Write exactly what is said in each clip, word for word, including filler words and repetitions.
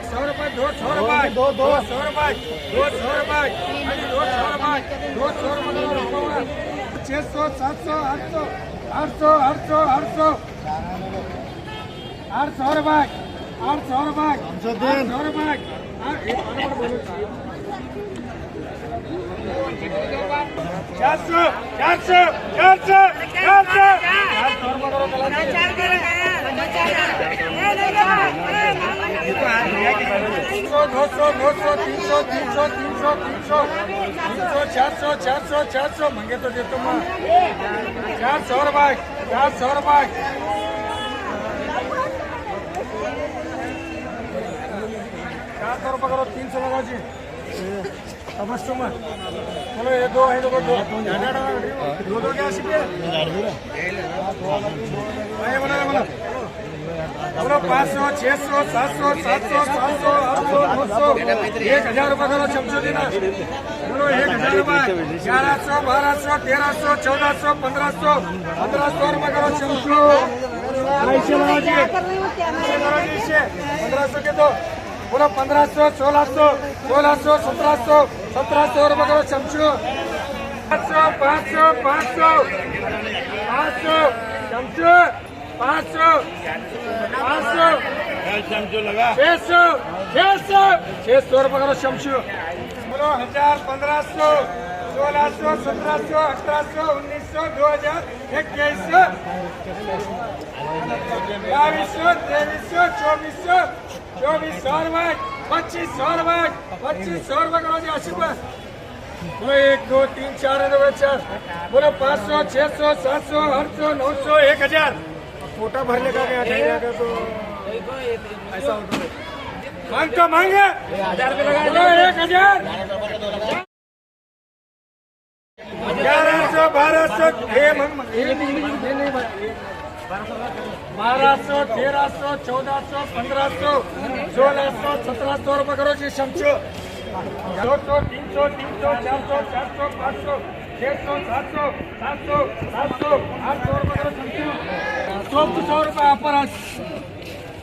سو روپے، دو سو روپے، دو، دو۔ دو سو روپے، دو سو روپے، ارے دو سو روپے، دو سو روپے۔ چھ سو، سات سو، آٹھ سو، آٹھ سو، آٹھ سو، آٹھ سو۔ آٹھ سو روپے، آٹھ سو روپے، آٹھ سو روپے۔ چار سو، چار سو، چار سو، چار سو۔ دو سو، دو سو، تین سو، تین سو، تین سو، تین سو، تین سو، چار سو، چار سو، چار سو، منگے تو دے تو ماں۔ چار سو روپے، چار سو روپے۔ چار سو روپے کرو، تین سو لگا جی۔ اب بس تم بولو، یہ دو ہے، دو، دو۔ دو، دو کیا سیکھے؟ بولو، بولو۔ بولو، پانچ سو، چھ سو، سات سو، سات سو، سات سو، آٹھ سو، نو سو، ایک ہزار روپے کرو، چمچو دینا۔ بولو، ایک ہزار روپے۔ گیارہ سو، بارہ سو، تیرہ سو، چودہ سو، پندرہ سو، پندرہ سو روپے کرو، چمچو۔ ایسے لگا دیے۔ ایسے لگا دیے، اسے۔ پندرہ سو کے دو۔ بولو، پندرہ سو، سولہ سو، سولہ سو، سترہ سو، سترہ سو روپے کرو، چمچو۔ پانچ سو، پانچ سو، پانچ سو، پانچ سو، چمچو۔ پانچ سو، پانچ سو، چھ سو، چھ سو، چھ سو روپے کرو، چمچو۔ بولو، ہزار، پندرہ سو، سولہ سو، سترہ سو، اٹھارہ سو، انیس سو، دو ہزار، اکیس سو، بائیس سو، تیئیس سو، چوبیس سو، چوبیس سو روپے، پچیس سو روپے، پچیس سو روپے کرو جی، آصف بھائی۔ بولو، ایک، دو، تین، چار ہے، دو، چار۔ بولو، پانچ سو، چھ سو، سات سو، آٹھ سو، نو سو، ایک ہزار۔ کوٹا بھرنے کا کیا جائے گا تو ایسا ہوتا ہے۔ مانگ تو مانگے۔ بولو، ایک ہزار۔ گیارہ سو، بارہ سو، اے، من، من، اے، نہیں، نہیں، اے، نہیں، بھائی۔ بارہ سو، تیرہ سو، چودہ سو، پندرہ سو، سولہ سو، سترہ سو روپے کرو جی، شمشو۔ دو سو، تین سو، تین سو، چار سو، چار سو، پانچ سو، چھ سو، سات سو، سات سو، سات سو، آٹھ سو روپے کرو شمشو۔ سو، سو روپے آپ پر آج۔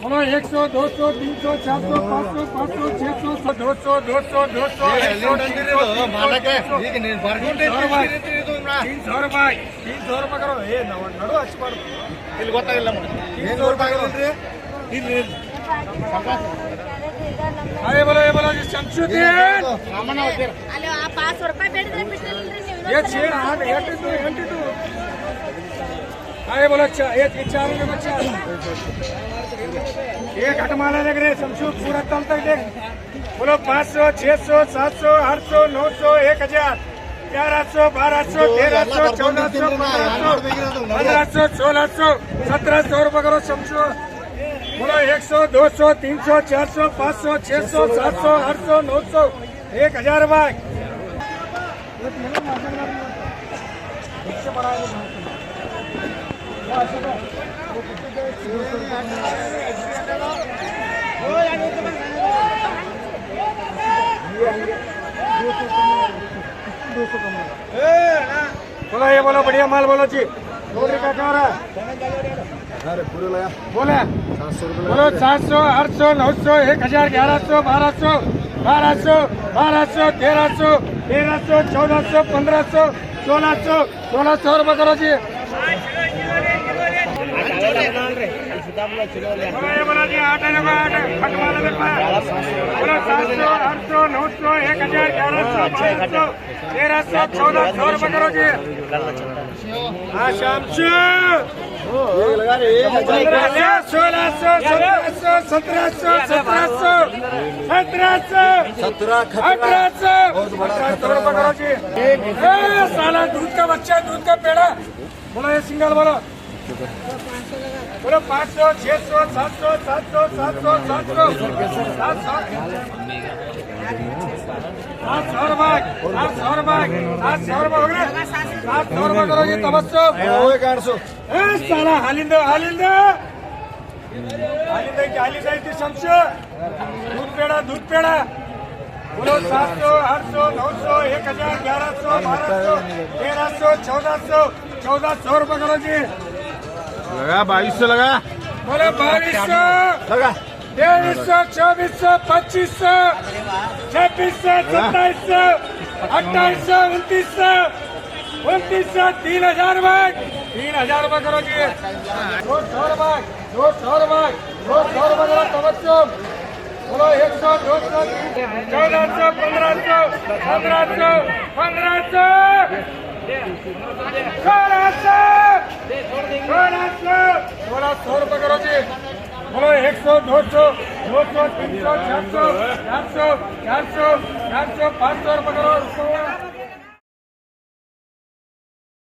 بولو، ایک سو، دو سو، تین سو، چار سو، پانچ سو، پانچ سو، چھ سو، دو سو، دو سو، دو سو، ایک سو، تین سو، تین سو، تین سو روپے، تین سو روپے کرو۔ اے، نو، نڑو اچ پڑ۔ تین سو روپے کرو۔ ارے بولو، اے بولو جی، شمشو دین۔ ہلو، آپ پانچ سو روپے بیٹھ دے، پچھلے دن نہیں ہونا یہ چھ، ہاں، ایٹ ٹو، ایٹ ٹو۔ ارے بولو، اچھا، یہ چار میں بچہ۔ یہ گھٹ مالا لگ رہے، شمشو پورا تل تک دیکھ۔ بولو، پانچ سو، چھ سو، سات سو، آٹھ سو، نو سو، ایک ہزار، گیارہ سو، بارہ سو، تیرہ سو، چودہ سو، پندرہ سو، پندرہ سو، سولہ سو، سترہ سو روپے کرو، شمشو۔ بولو، ایک سو، دو سو، تین سو، چار سو، پانچ سو، چھ سو، سات سو، آٹھ سو، نو سو، ایک ہزار روپے۔ بولو، یہ بولو، بڑھیا مال بولو جی۔ روٹی کا کیا ہو رہا ہے؟ ارے، پورے لگا۔ بولے۔ سات سو روپے لگا۔ بولو، سات سو، آٹھ سو، نو سو، ایک ہزار، گیارہ سو، بارہ سو، بارہ سو، بارہ سو، تیرہ سو، تیرہ سو، چودہ سو، پندرہ سو، سولہ سو، سولہ سو روپے کرو جی۔ بولو، یہ بولو جی، آٹھ ہے نا، آٹھ ہے۔ بولو، سات سو، آٹھ سو، نو سو، ایک ہزار، گیارہ سو، بارہ سو، تیرہ سو، چودہ سو روپے کرو جی۔ ہاں، شام سے۔ پندرہ سو، سولہ سو، سترہ سو، سترہ سو، سترہ سو، سترہ سو، سترہ، اٹھارہ سو، اٹھارہ سو روپے کرو جی۔ اے سالا، دودھ کا بچہ، دودھ کا پیڑا۔ بولو، یہ سنگل بولو۔ بولو، پانچ سو، چھ سو، سات سو، سات سو، سات سو، سات سو، سات سو۔ سات سو روپے، سات سو روپے، سات سو روپے ہو گئے۔ سات سو روپے کرو جی، تبسم۔ اے سالا، حالندہ، حالندہ۔ حالندہ کی، حالندہ کی شمشیر۔ دودھ پیڑا، دودھ پیڑا۔ بولو، سات سو، آٹھ سو، نو سو، ایک ہزار، گیارہ سو، بارہ سو، تیرہ سو، چودہ سو، چودہ سو روپے کرو جی۔ لگا، بائیس سو لگا۔ بولو، بائیس سو۔ لگا۔ تیئیس سو، چوبیس سو، پچیس سو، چھبیس سو، ستائیس سو، اٹھائیس سو، انتیس سو، انتیس سو، تین ہزار بھائی، تین ہزار روپے کرو جی۔ دو سو روپے، دو سو روپے، دو سو روپے کرو، تبسم۔ بولو، ایک سو، دو سو، چودہ سو، پندرہ سو، پندرہ سو، پندرہ سو، سولہ سو، سولہ سو، سولہ سو روپے کرو جی۔ بولو، ایک سو، دو سو، دو سو، تین سو، چار سو، چار سو، چار سو، چار سو، پانچ سو روپے کرو۔